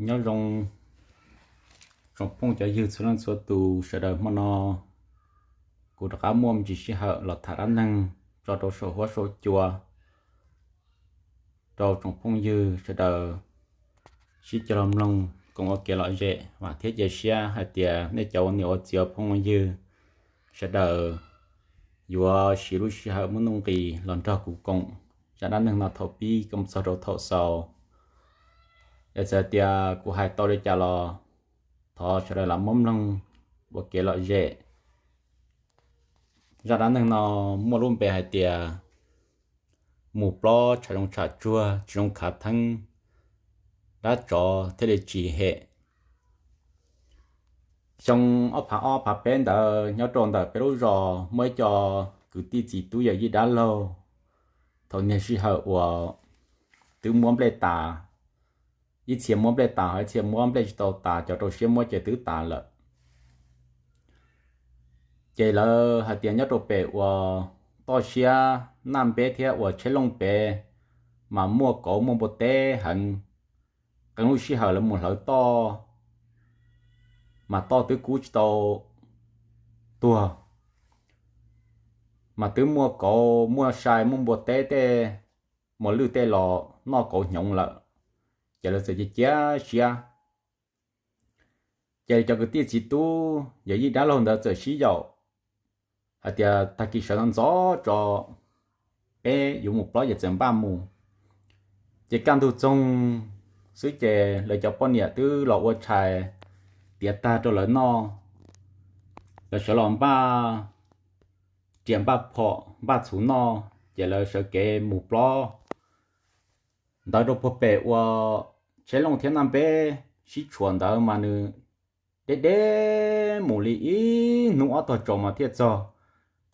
Nyob zoo tsoom phooj cov ywg txhua leej txhua tus sawv daws. Hmo no kuv rov qab muaj me ntsis sij hawm los tham dab neeg tso rau saum huab saum cua rau tsoom phooj ywg sawv daws sib cog los mloog koom ua kev lom zem. Vam thiab cia siab hais tias nej cov ua niam ua txiv ua phooj ua ywg sawv daws yuav siv lub sij hawm muaj nuj nqis los nrog kuv koom zaj dab neeg no thaum pib kom txog rau thaum xaus. Es txawm tias kuv hais tau li cas los thov sawv daws lam muab mloog ua kev lom zem. Zaj dab neeg no muaj lub npe hais tias mus plob tshav zoo tshav tsuag tsis zoo khav theeb, dab tsov thiaj li tsis hem. Xyoo ob phav ob phav peb ntawd nyob rau ntawm peb lub zos muaj ib co kwv tij txiv tub yawm yij dab laug. Thaum niag sij hawm uas twb muab nplej tas, ib txhia muab nplej tas ho ib txhia muab nplej tsis tau tas, cov rau siab muab ces twb tas lawm. Ces lawv hais tias nyob rau pem uas toj siab Naj Npeb thiab uas Tsheb Looj pem mas muaj kauv muaj npua teb heev. Qee lub sij hawm lawv mus hlawv toj mas toj twb kub tsis tau tuag, mas twb muaj kauv muaj sai muaj npua teb tej, muas lwj tej los noj kauv hnyoob lawm. Ces lawv txawm cia siab. Ces cov kwv tij txiv tub yawm yij dab laug ntawd txawm sib yaum hais tias tag kis sawv ntxov tso, peb yuav mus plob ces txawm npaj mus. Ces kaj ntug txoog xwb ces lawv cov poj niam twb los ua tshais tiav tag rau lawv noj. Lawv sawv los npaj riam npaj phom npaj txhuv noj ces lawv sawv kev mus plob ntawd rau puag pem uas Tsheb Looj thiab Naj Npeb sib tshuam ntawd mas nws deb deb mus li ib hnub ob tog tsaus mas thiaj txog.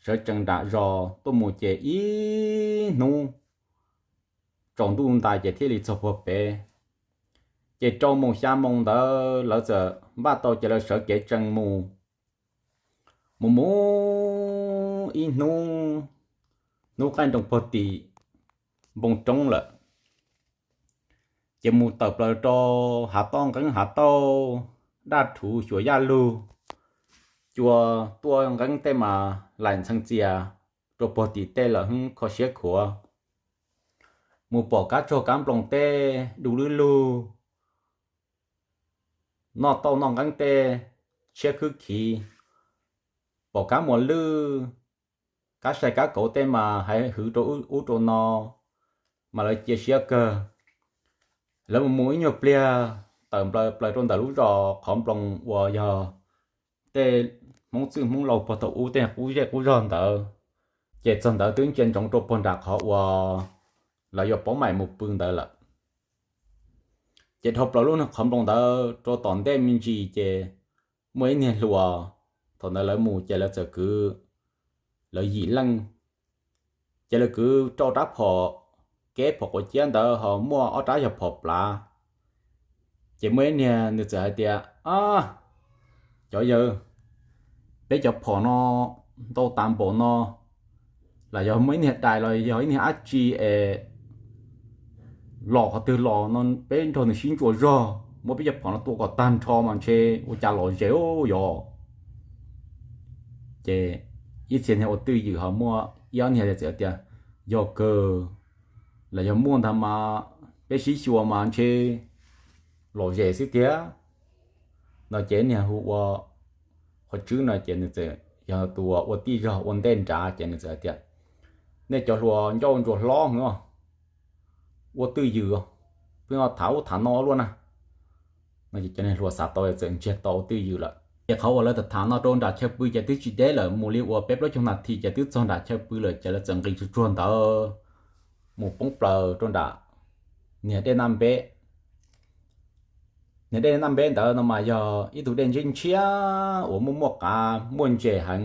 Sawv tsees nram zos tuaj mus ces ib hnub tsaus ntuj ntais ces thiaj li txog puag pem. Ces rau moos xya moos ntawd lawv txawm npaj tau ces lawv sawv kev tsees mus. Mus mus ib hnub, hnub qaij nroos puag tim npoo roob lawm. Ces mus tawm plaws rau hav toj nqeeb hav tauj, daj rhuv xyuas yaj lug, cua tuaj nqeeb tej mas laim ntxhee txias rau puag tim tej lawm hwb kho siab khuav. Mus pom kab tsaug kab nploos tej du lwb lug, noj tauj noj nqeeb tej tshiab khwb khiv, pom kab muas lwj, kab sai kab kauv tej mas haiv hwv rau ub rau no, mas lawv cia siab kawg. Lawv mus mus ib nyuag pliag tawm plaws rau ntawm lub zos qhov nploos uas yog tej Hmoob txwj Hmoob laus puag thaum ub tej qub zej qub zog ntawd. Ces txog ntawd twb ntsia ntsoov rau puag nram qhov uas lawv yuav paub maim mus pw ntawd lawm. Ces dhau plaws lub qhov nploos ntawd rau tom ntej me ntsis ces muaj ib niag hluas, thaum ntawd lawv mus ces lawv txawm kwv, lawv yim leej, ces lawv kwv rau rab phom keb phom quav ciab ntawd ho muaj ob rab yog phom plav. Ces muaj ib niag nws txawm hais tias, Ab, cov yawg, peb cov phom no ntau tas npaum no, lam yog muaj ib niag dais los yog ib niag dab tsi es los qhov twg los no peb nrog nws sib ntsuas zog, muab peb cov phom no tua kom tag nrho mas ntshe ua cas lom zem yog. Ces ib txhia niag ua twj ywm ho muaj ib ob niag txawm tias, Yog kawg, lam yog muaj ntag mas peb sib xyuas mas ntshe lom zem xwb tiag. No ces niag hu ua Qhov Tswb no ces nws txawm yog tus ua tij zog ua ntej nrad ces nws txawm hais tias, Nej cov hluas ncauj ntsuas hlob hwv, ua twj ywm, pheej tham ub tham no luaj na. No ces cov niag hluas xav tau txawm ntsiag to ua twj ywm lawm. Ces qhov uas lawv tham tham no rau nram chaw pw ces twb tsis deb lawm, mus li uas peb plaub caug nas this ces twb txog nram chaw pw lawm ces lawv txawm nqis tsuag tsuag ntawd mus poob plaws rau nram niag dej Naj Npeb. Niag dej Naj Npeb ntawd no mas yog ib tug dej ntshiab ntshiab uas muaj muaj qav muaj ntses heev.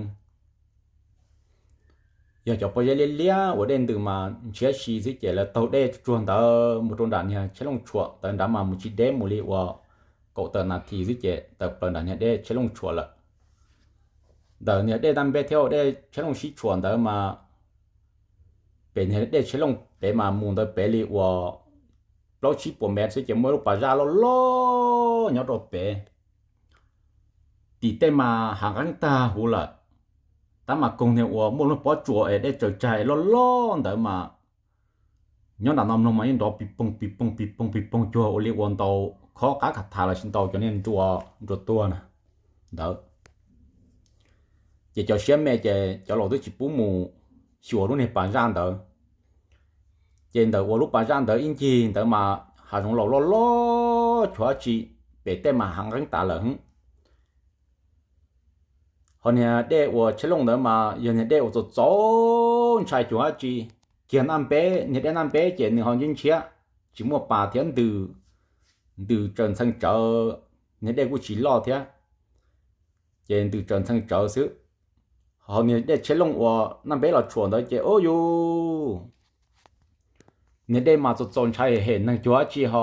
Yog cov pob zeb liab liab uas dej ntws mas ntshiab si xwb ces lawv taug dej tsuag tsuag ntawd mus rau nram niag Tsheb Looj Tshuam ntawd nrad mas mus tsis deb, mus li uas kaum tawm nas this xwb ces tawm plaws nram niag dej Tsheb Looj Tshuam lawm. Ntawm niag dej Naj Npeb thiab dej Tsheb Looj sib tshuam ntawd mas pem niag dej Tsheb Looj pem mas mus ntawd pem li uas plaub tsib puas mev xwb ces muaj ib lub pas zaj loj loj nyob rau pem. Tim tej mas hav nqeeb tag huv lawm, tab mas koog niag uas muaj lub pob tsuas es dej tsaws tsag es loj loj ntawd mas nyob nram no mloog mas yeej nrov pis poog pis poog pis poog pis poog cuag ua li ua ntaus khob qab khav thas los sis ntaus cov niag nruas nruas tuag na ntawd. Ces cov siab me ces cov laus twb tsis pub mus xyuas lub niag pas zaj ntawd. Ces ntawm uas lub pas zaj ntawd ib ncig ntawd mas hav zoov laus loj loj cuag dab tsi, pem tej mas hav nqeeb tas lawm. Ho niag dej uas tsheb looj ntawd mas yog niag dej uas txaus txaus ntshai cuag dab tsi. Kiag naj npeb, niag dej naj npeb ces nws ho ntshiab ntshiab, tsis muaj pas thiab, ntws tsaws ntxhee tsawv, niag dej kuj tsis loj thiab, ces ntws tsaws ntxhee tsawv xwb. Ho niag dej tsheb looj uas naj npeb los tshuam ntawd ces ub yus, niag dej mas txaus txaus ntshai hem neeg cuag dab tsi. Ho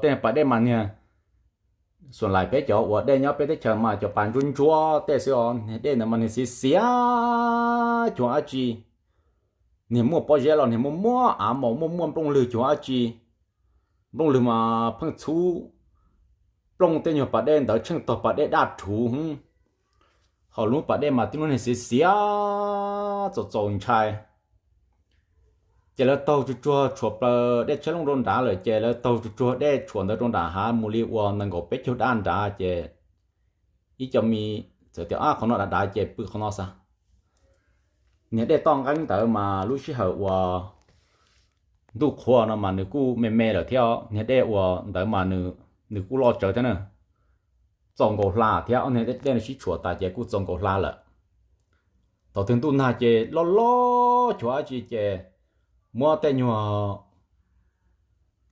tej pas dej mas niag xuam lais peb cov uas dej nyob peb teb chaws mas cov pas ntsuab ntsuab tej xwb os, niag dej ntawd mas niag xiav xiav cuag dab tsi. Niag muaj pob zeb los niag muaj muaj av maum muaj muaj nplooj lwg cuag dab tsi. Nplooj lwg mas pheej txhub plooj tej nyuag pas dej ntawd tsheej tog pas dej daj rhuv hwv. Ho lub pas dej mas tib lub niag xiav xiav txaus txaus ntshai. Ces lawv taug tsuag tsuag tshuam plaws dej tsheb looj rau nrad lawm ces lawv taug tsuag tsuag dej tshuam ntawd rau nram hav mus li uas nees nkaum peb caug dab nrad ces ib co me txawm tias ab qhov no dav dav ces pw qhov no xav. Niag dej toj nqeeb ntawd mas lub sij hawm uas ntuj qhuav no mas nws kuj me me lawm thiab, niag dej uas ntawd mas nws kuj loj tsawv thiab na, txaus nkaus hla thiab, ob niag dej no sib tshuam tas ces kuj txaus nkaus hla lawm. Thaum twg ntuj nag ces loj loj cuag dab tsi ces muab tej nyuag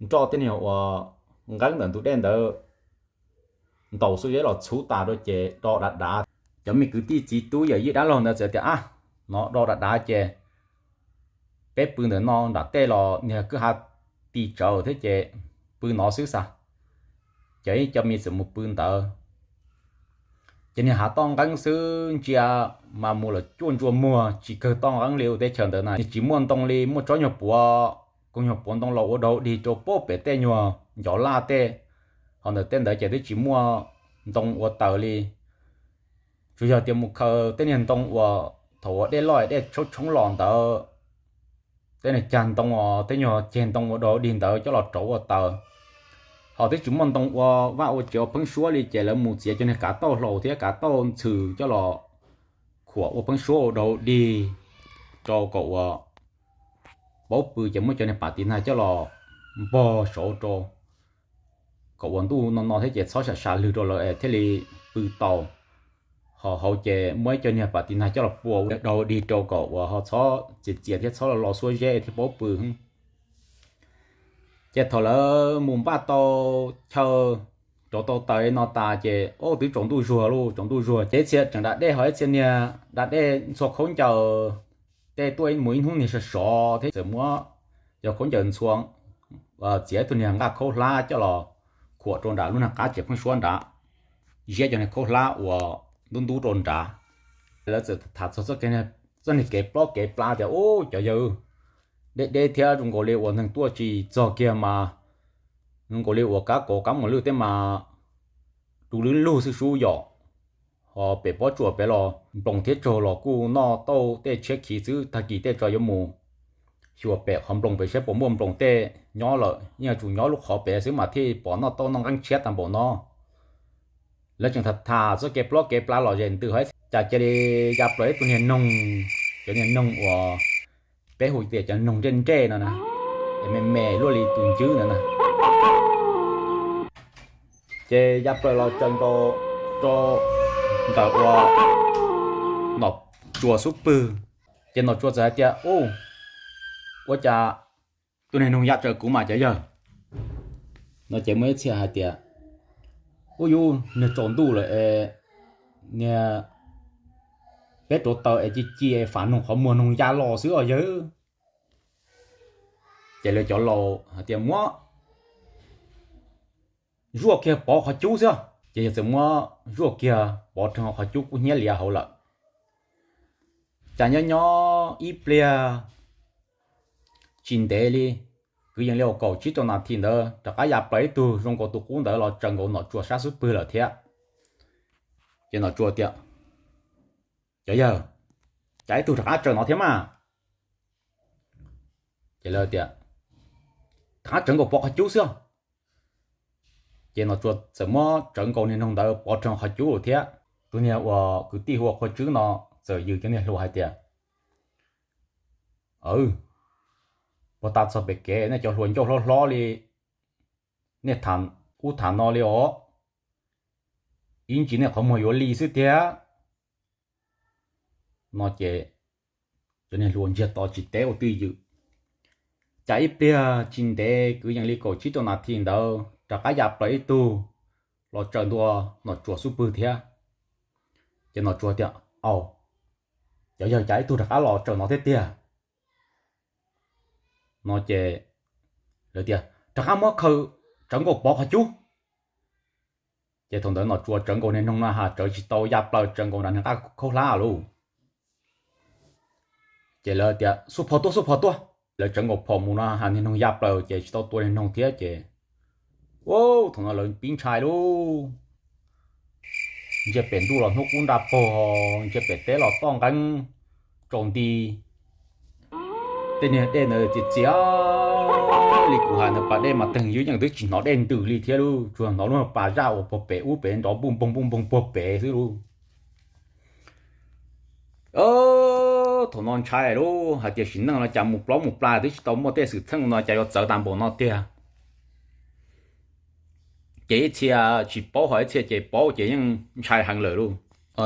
nroj tej nyuag uas nqeeb ntawm ntug dej ntawd ntaus xuab zeb los txhub tas rau ces do dav dav. Cov me kwv tij txiv tub yawm yij dab laug ntawd txawm tias ab, no do dav dav ces peb pw ntawm no nram tej los niag kwj ha ti tsawv thiab ces pw no xwb xav. Ces ib co me txawm mus pw ntawd. Ces niag hav toj nqeeb xwb ntsia mas mus lawm cuaj ntsua muag tsis kawg toj nqeeb li ua teb chaws ntawd na, nws tsis muaj ntoo li, muaj tsob nyuag puav, koog nyuag puav ntoo los ua dau dig rau pab pem tej nyuag ncov laj tej. Ho ntawm tej ntawd ces twb tsis muaj ntoo ua taws li. Tsuas yog tias mus khaws tej niag ntoo uas thaum uas dej loj dej tshoob tshoob los ntawd, tej niag cag ntoo os, tej nyuag ceg ntoo ua dau dig ntawd coj los rauv ua taws. Ho twb tsis muaj ntoo ua vaj ua tsev ua pheeb suab li ces lawv mus txiav cov niag kav tauj hlau thiab kav tauj ntxhw coj los khuam ua pheeb suab ua dau dig rau kom uas paub pw ces muab cov niag pas tiv nag coj los npog saud rau kom uas ntuj no no thiab ces txhob sam sam lwg rau lawv es thiaj li pw tau. Ho hauv ces muab ib co niag pas tiv nag coj los pua ua dau dig rau kom uas ho txhob txias txias thiab txhob lo lo xuab zeb thiaj paub pw. Ces thaum lawv mus npaj tau chaw rauv tau taws no tas ces ub twb tsaus ntuj zuag lauj, tsaus ntuj zuag ces ib txhia tseem da dej ho ib txhia niag da dej ntxhua khaub ncaws tej tuaj mus ib hnub niag sov sov thiab txawm muab cov khaub ncaws ntxhua txiav ib tug niag nqaj khaub hlab coj los khuam rau nram lub niag qab tsev pheeb suab nrad, ziab cov niag khaub hlab uas ntub ntub rau nrad. Lawv txawm tham txog txoj kev, txoj niag kev plob kev pla tias ub cov yawg, deb deb thiab zoo nkaus li uas neeg tuaj tsis txog kiag mas zoo nkaus li uas kab kaus kab mos lwj tej mas du lwb lug xwb sub yom. Ho pem pob tsuas pem los nploos thiab tsaug los kuj noj tauj tej tshiab khiv xwb, tag kis tej tso yuav mus xyuas pem qhov nploos pem saib puas muaj nploos tej nyob lawm, yeej yuav tsum nyob lub qhov pem xwb mas thiaj pom noj tauj noj nqeeb tshiab tag npaum no. Lawv tseem tham tham txoj kev plob kev pla los zem ntws ho ib txhia cas cia li ya plaws ib tug niag noog, cov niag noog uas peb hu tias cov noog nrej nrej no na, es me me luaj li tus ncwb ntawd na. Ces ya plaws los tsaws nkaus rau ntawm uas Nom Tsuas xub pwg. Ces Nom Tsuas txawm hais tias, Ub, ua cas tus niag noog ya tsaws kuv mas cov yawg? No ces muaj ib txhia hais tias, Ub yus, niag tsaus ntuj lawm es niag peb rauv taws es ci ci es fam noog qhov muag noog ya los xwb os yawg. Ces lawv cov laus hais tias, Muab zuaj kiag pov qhov cub xwb. Ces yawg txawm muab zuaj kiag pov rhees qhov cub kub hnyiab liav hauv lawm. Cas nyob nyob ib pliag tsis ntev li, Kwv yees li uas kaum tsib rau nas this ntawd rov qab ya plaws ib tug zoo nkaus tus qub ntawd los tsaws nkaus Nom Tsuas sab xub pwg lawm thiab. Ces Nom Tsuas tias, Cov yawg, cas ib tug rov qab tsaws no thiab mas? Ces lawv tias, Rov qab tsawv nkaus pov qhov cub xwb. Ces Nom Tsuas txawm muab tsawv nkaus niag noog ntawd pov rau qhov cub thiab. Tus niag uas kwv tij hu ua Qhua Tswb no txawm yws cov niag hluas hais tias, Puag ta txog pem kev nej cov hluas ncauj hlob hlob li, nej tham ub tham no li os, ib ntsis nej qhov muag yuav li xwb tiag. No ces cov niag hluas ntsiag to tsis teb ua twj ywm. Cas ib pliag tsis ntev kwv yees li kaum tsib rau nas this ntawd rov qab ya plaws ib tug los tsaws ntua Nom Tsuas xub pwg thiab. Ces Nom Tsuas tias, Au, cov yawg, cas ib tug rov qab los tsaws no thiab tiag? No ces lawv tias, Rov qab muab khaws tsawv nkaus pov qhov cub. Ces thaum ntawd Nom Tsuas tsawv nkaus niag noog no has tsawv tsis tau ya plaws, tsawv nkaus nram niag qab khaub hlab lauj. Ces lawv tias, Xub phom tuaj, xub phom tuaj. Lawv tsawv nkaus phom mus no has niag noog ya plaws ces tsis tau tua niag noog thiab ces, ua thaum no lawv pib ntshai lauj. Ntsia pem ntuj los hnub qub nra pog, ntsia pem teb los toj nqeeb tsaus nti. Tej niag dej ntawd txias txias li kuv hais ntawd, pas dej mas teeg ywb yeej twb tsis hnov dej ntws li thiab lauj, tsuas hnov lub pas zaj uas puag pem ub pem nrov npuj npoog npuj npoog puag pem xwb lauj. Thaum no ntshai lauj, hais tias sim neej no cas mus plaub mus pla twb tsis tau muaj tej xwm txheej no cas yuav txawv tas npaum no tiag. Ces ib txhia tsis paub ho ib txhia ces paub ces yeej ntshai heev lawm lauj.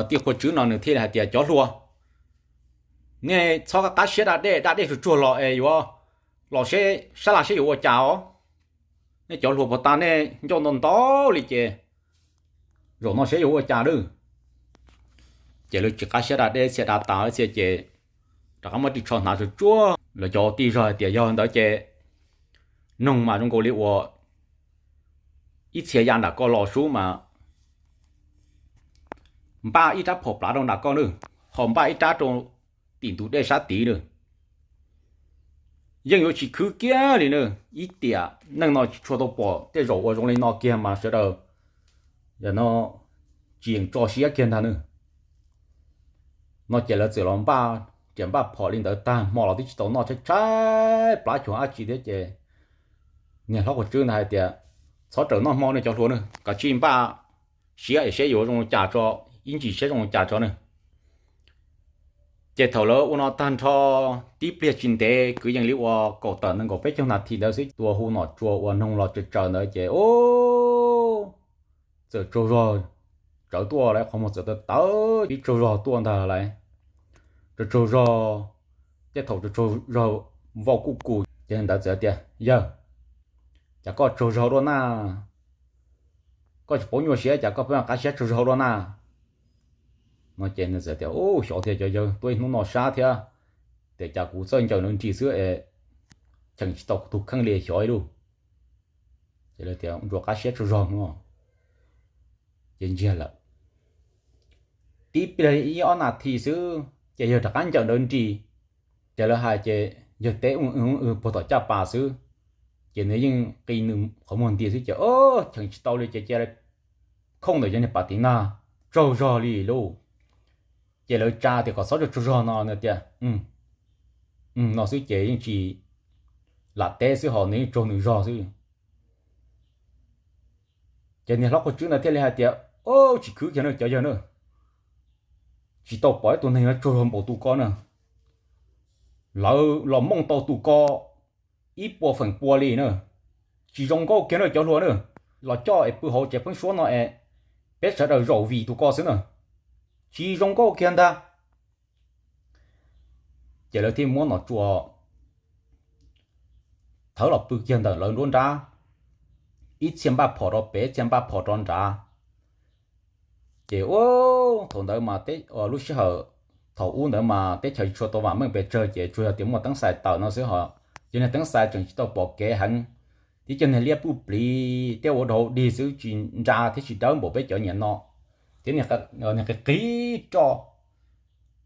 Tij Qhua Tswb no nws thiaj li hais tias, Cov hluas, nej txhob qab siab da dej, da dej tsuag tsuag los es yuav los seb sab laj seb yuav ua cas os. Nej cov hluas puag ta nej ncauj ntau ntau li ces zaum no seb yuav ua cas lauj. Ces lawv tsis qab siab da dej, ib txhia da tas ib txhia ces rov qab muab ris tsho hnav tsuag tsuag. Lawv cov tij zog hais tias, Yog ntawd ces noog mas zoo nkaus li uas ib txhia ya nram ko los sub mas npaj ib rab phom plav rau nram ko nawb, ho npaj ib rab rau tim ntug dej sab tid nawb. Yeej yuav tsis khwv kiag li nawb, ib tiam neej no tsis tshua tau pom tej zaum ua zoo li no kiag mas sawv daws no tsis yeem tso siab kiag ntag nawb. No ces lawv txawm los npaj riam npaj phom li ntawd tag hmo los twb tsis tau noj, tshaib tshaib plab cuag dab tsi thiab ces niag hlob Qhua Tswb ntawd hais tias, Txhob rawm noj hmo nej cov hluas nawb, kav tsij npaj siab es seb yuav zoo li cas tso, ib ntsis seb zoo li cas tso nawb. Ces thaum lawv ua no tag nrho, tib pliag tsis ntev kwv yees li uas kaum tawm nees nkaum peb caug nas this ntawd xwb, tus hu Nom Tsuas uas noog los tsaws tsaws ntawd ces, o, txawm tsaug zog tsawv tuaj lawm, qhov muag txawm tawv tawv ib tsaug zog tuaj ntag lauj. Tsaug tsaug zog, tej thaum tsaug tsaug zog vau kuj kus ces ntawd txawm tias, Yawg, cas koj tsaug zog dua na? Koj tsis paub nyuaj siab cas koj pheej qab siab tsaug zog dua na? No ces nws txawm tias, U, xyov tiag cov yawg, tuaj ib hnub no sab thiab, tias cas kuv txawj ncaws nws nris xwb es cheem tsis tau kuv tus kheej li, xyov ib lub. Ces lawv tias, Ntsuas qab siab tsaug zog no, ces ntsiag lawm. Tib pliag ib ob nas this xwb ces yawg rov qab ncaws nrawv nris. Ces lawv hais ces yawg teb u u puag tom caj pas xwb, ces nws yeej qi nws qhov muag nti xwb ces, O, cheem tsis tau li ces cia li khooj ntawm yawg niag pas tiv nag, tsaug zog li lauj. Ces lawv tsa tias kom txhob tsaug tsaug zog no, nws tias, No xwb ces yeej tsis lam teb xwb ho nws yeej tsaug nws zog xwb. Ces niag hlob Qhua Tswb ntawd thiaj li hais tias, O, tsis khwv kiag na cov yawg na, tsis tau pom ib tug neeg yuav tsaug zog npaum tus ko na. Lawv los mooj tau tus ko ib puas feem pua li na. Tsis zoo nkauj kiag na cov hluas na, los coj es pw hauv tsev pheeb suab no es peb sawv daws zaum vim tus ko xwb na. Tsis zoo nkauj kiag ntag. Ces lawv thiaj muab Nom Tsuas thawb los pw kiag ntawm lawv nruab nrab, ib txhia npaj phom rau pem, ib txhia npaj phom rau nrad. Ces thaum ntawd mas lub sij hawm thaum ub ntawd mas teb chaws tsis tshua tau vam meej pes tsawg ces tsuas yog tias muaj teeb xais tawm no xwb ho, cov niag teeb xais tseem tsis tau pom kev heev, thiab cov niag liab puj plig thiab ua dog dig xwb, tsis nra thiab tsis dawb npaum peb cov niam no, thiab niag qis qis roj.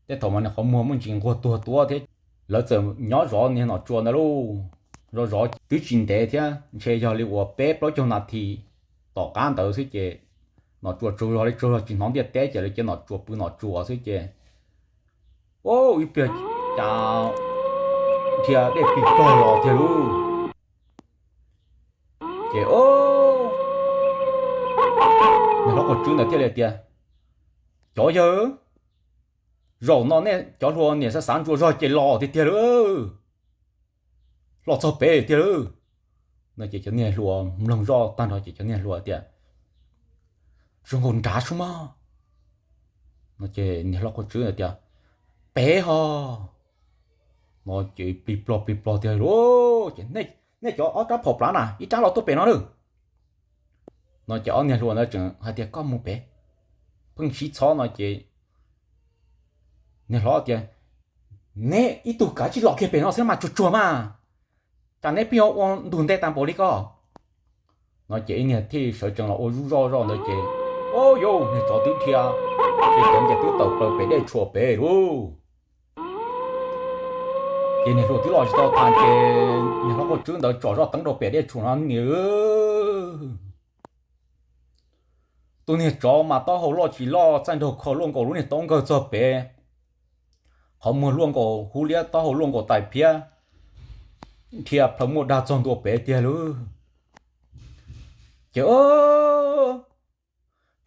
Tej thaum mas niag qhov muag muaj ntsis nquag tuag tuab thiab. Lawv txawm nyob zov niag Nom Tsuas ntawd lauj. zov zov twb tsis ntev thiab, ntshe yog li uas peb plaub caug nas this tom qab ntawd xwb ces nom tsuas tsaug zog li tsaug zog tsis hnov ntiaj teb ces lawv cia nom tsuas pw nom tsuas xwb ces ib pliag cas dhia dej plig plog los tiag lauj. Ces niag hlob Qhua Tswb ntawd thiaj li tias, Cov yawg, zaum no nej cov hluas niam xav xav ntsuas zog ces los tiag tiag lauj, los txog pem tiag lauj. No ces cov niag hluas mloog zoj tag nrho ces cov niag hluas tias, Zoo nkaus nrad sub mog. No ces niag hlob Qhua Tswb tias, Pem ho. No ces plig plog plig plog tiag lauj. Ces, Nej cov ob rab phom plav na, ib rab los tuaj pem no lauj. No ces ob niag hluas ntawd tseem hais tias, Koj mus pem, pheej sib txhob. No ces niag hlob tias, Neb ib tug kav tsij los kiag pem no xwb mas tsuag tsuag mas, cas neb pheej ua ntug ntej tas npaum li ko? No ces ib niag thiaj sawv tsees los ua zuj zoj zoj ntawd ces, o yauj, niag tsov twb dhia, ces cov nce twb tawm plaws pem dej tshua pem lauj. Ces niag hluas twb los tsis tau tas ces niag hlob Qhua Tswb ntawd tsom zoj teeb rau pem dej tshua no ni. Tus niag tsov mas taub hau loj tsis loj, txaij nraug kho luaj nkaus lub niag taub nkawg txog pem, qhov muag luaj nkaus hub liab, taub hau luaj nkaus tais phiab, dhia plhaw muaj dag txog ntua pem tiag lauj. Ces,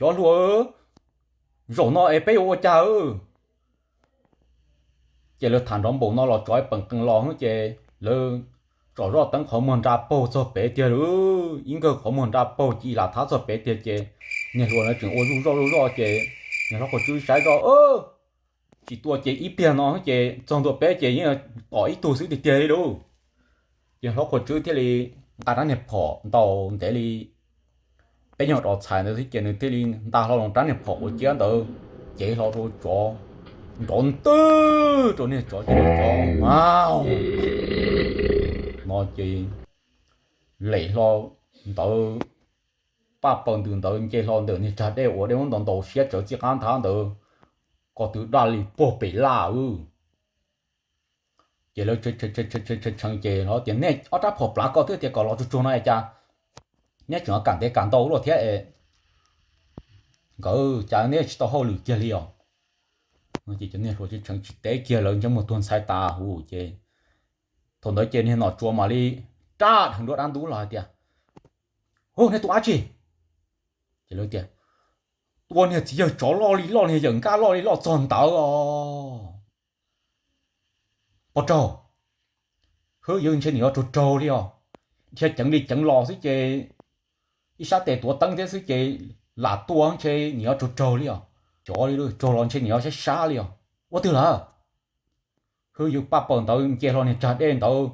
Cov hluas, zaum no es peb yuav ua cas? Ces lawv tham nrov npaum no los tsov peem qees los ces lawv tsom zoj teeb qhov muag nra paug txog pem tiag lauj, ib nkawg qhov muag nra paug ci lam thab txog pem tiag ces niag hluas ntawd tseem ua zuj zoj zuj zoj ces niag hlob Qhua Tswb saib zoj, tsis tua ces ib pliag no ces txog ntua peb ces yeej tom ib tug xwb tiag tiag li lauj. Ces hlob Qhua Tswb thiaj li nqa rab niag phom ntaus ntev li peb nyuag dos txhais ntawd xwb ces nws thiaj li nta hlo loo rab niag phom uas ciab ntawd cev hlo rau tsov, nrov ntwg rau niag tsov ces niag tsov a no ces lem hlo ntawd, paj paws ntws ntawd nce hlo ntawm niag tsag dej uas dej muab ntaus ntaus siab tsawv txij qab nthab ntawd, ko tw daj li puag pem laj. Ces lawv tshee ces hlob tias, Nej ob rab phom plav ko twb tias kom los tsuag tsuag no es cas neb tseem kam ntev kam ntau luaj thiab es nkawd cas neb tsis tau hauj lwm kiag li os? Ces cov niag hluas tshee tsis teb kiag, lawv ntsej muag tuag ntxhais tas huv ces thaum ntawd ces niag nom tsuas mam li rab dheev nruab dab ntub los hais tias, Hu, nej tua dab tsi? Ces lawv tias, Tua niag txiv yawg tsov loj li loj, niag yawm nkaj loj li loj txog ntawd os. Pov raug, hwb, yawg ntshe nws yuav raug raug li os. Dhia ceev li ceev los xwb ces ib sab tes tuav teeb thiab xwb ces lam tua ntshe nws yuav raug raug li os. Cov li raug los ntshe nws yuav sab sab li os. Ua twg lawm? Hwb, yawg paj paws ntawd nce hlo niag tsag dej ntawd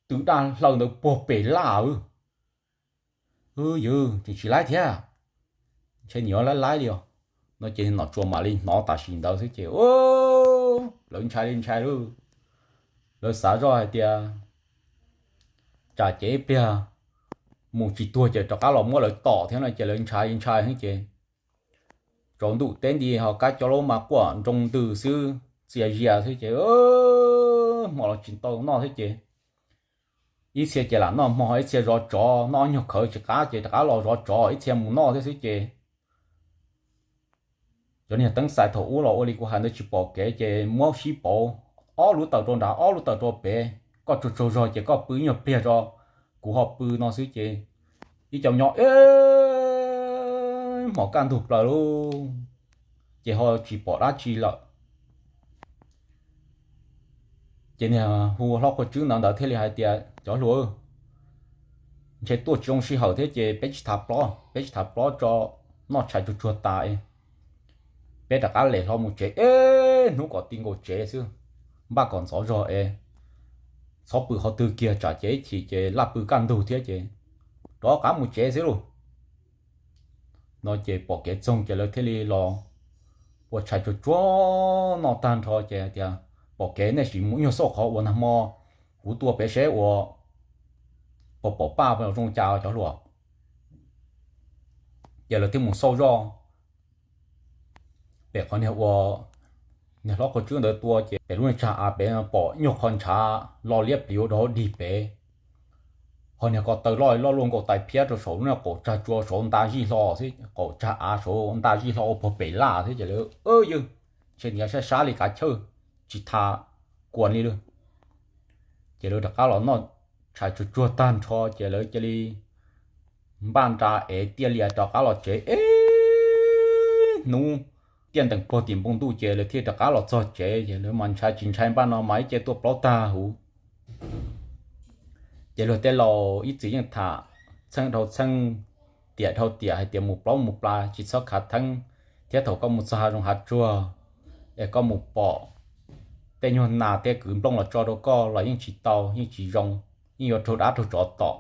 tw daj hlaw ntawd puag pem laj. Hwb, yawg tseem tsis laib thiab, ntshe nws yuav laib laib li os. No ces nom tsuas mam li hnov tam sim ntawd xwb ces lawv ntshai li ntshai lauj. Lawv xav zoj hais tias tsam ces ib pliag mus tsis tuag ces rov qab los muab lawv tom thiab no ces lawv ntshai li ntshai xwb ces tsaus ntuj teb nti ho kab cov laub mas quaj nroo ntws xwb, txias zias xwb ces hmo los tsis tau noj thiab ces ib txhia ces lam noj hmo, ib txhia zov tsov, noj nyuag khawv tsis qab ces rov qab los zov tsov, ib txhia mus noj thiab xwb ces cov niag teeb xais thaum ub los ua li kuv hais ntawd tsis pom kev ces muab sib pauv, ob lub taws rau nrad ob lub taws rau pem, koj tsaug tsaug zog ces koj pw ib nyuag pliag tso, kuv ho pw no xwb ces ib co nyob hmo kaj ntug plaws lauj, ces ho tsis pom dab tsi lawm. Ces niag hu hlob Qhua Tswb ntawd ntawd thiaj li hais tias, Cov hluas, ntshe tuaj tsis zoo sij hawm thiab ces peb tsis tham plob, peb tsis tham plob tso, noj tshais tsuag tsuag tas es peb rov qab lem hlo mus tsev es hnub kom ti nkaus tsev xwb, npaj kom ntxov zog es txhob pw qhov twg kiag tsam ces ib chim ces laj pw kaj ntug thiab ces rov qab mus tsev xwb lauj. No ces pom kev txoog ces lawv thiaj li los ua tshais tsuag tsuag noj tag nrho ces hais tias, Pom kev nej sim mus ib nyuag xauj qhov uas nag hmo kuv tua pem seb ua puas pom paj zoo cas cov hluas. Ces lawv thiaj mus xauj zoj pem qhov niag ua niag hlob Qhua Tswb ntawd tua ces pem lub niag tsag av pem pom ib nyuag qho ntshav lo liab pliv ua dog dig pem. ho niag ko taw loj loj luaj nkaus tais phiab rau saum lub qaum tsag tsua saud nta zij hlo xwb, qaum tsag av saud nta zij hlo ua pog pem laj xwb. Ces lawv, Yog, ntshe niag sab sab li kav chawj, tsis tha kuas li lawm. Ces lawv rov qab los noj tshais tsuag tsuag tag nrho ces lawv cia li npaj nra ev tiaj li rov qab los tsev. Ib hnub tiaj ntees puag tim npoo ntuj ces lawv thiaj rov qab los txog tsev. Ces lawv mas ntshai tsis ntshai npaum no mas ib ce tuaj plaub tag huv. Ces luag tej laus ib txwm yeej tham txheej dhau txheej, tiam dhau tiam hais tias mus plaub mus pla tsis txhob khav theeb, thiab thaum koj mus txog hav zoov hav tsuag es koj mus pom tej nyuag nas tej kwv nplooj los tso rau koj los yeej tsis tau, yeej tsis zoo, yeej yuav raug dab raug tsov tom.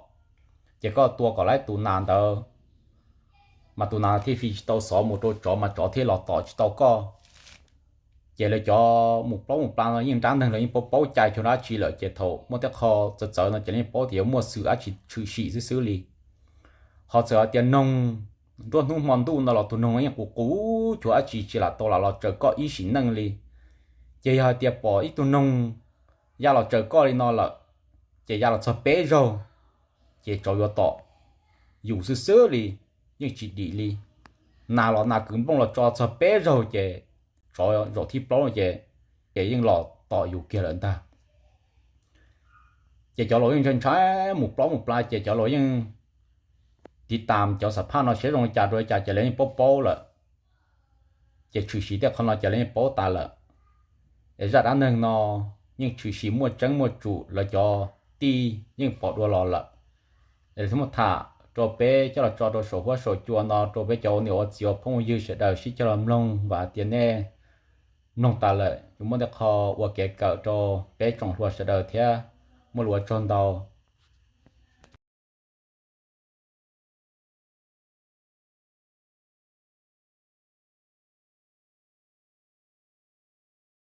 Ces koj tua kom laib tus nas ntawd, mas tus nas thiaj fi tsis tau xov mus rau tsov mas tsov thiaj los tom tsis tau koj. Ces lawv cov mus plaub mus pla no yeej nrab neeg los yeej paub paub cai tug dab tsi lawm, ces thaum muaj tej qho txawv txawv no ces yeej paub tias yuav muaj xwm dab tsi tshwm sim xwb xwb li. Ho txawm hais tias noog nruab hnub hmo ntuj no los tus noog yeej qus qus cuag dab tsi tsis lam tau lam los tsaws koj ib sim neej li. Ces yog hais tias pom ib tug noog ya los tsaws koj li no lawm, ces ya los txog peb zaug, ces tsov yuav tom yus xwb xwb li, yeej tsis dim li. Nas los nas kwv nplooj los tso txog peb zaug ces tsov zaum thib plaub ces, ces yeej los tom yus kiag lawm ntag. Ces cov laus yeej ntshai ntshai mus plaub mus pla ces cov laus yeej tiv tam cov xam phaj no saib zoo li cas rau li cas ces lawv yeej paub paub lawm. Ces tshwm sim tej qho no ces lawv yeej paub tas lawm. Es zaj dab neeg no yeej tshwm sim muaj tseeb muaj tsum, lawv cov tij yeej pom dua los lawm. Es lawv thiaj muab tham rau peb coj los tso rau saum huab saum cua no rau peb cov ua niam ua txiv ua phooj ua ywg sawv daws sib cog los mloog, vam hais tias nej mloog tas lawm yuav muaj tej qho ua kev kawm rau peb tsoom hluas sawv daws thiab. Muaj lus ua tsaug ntau.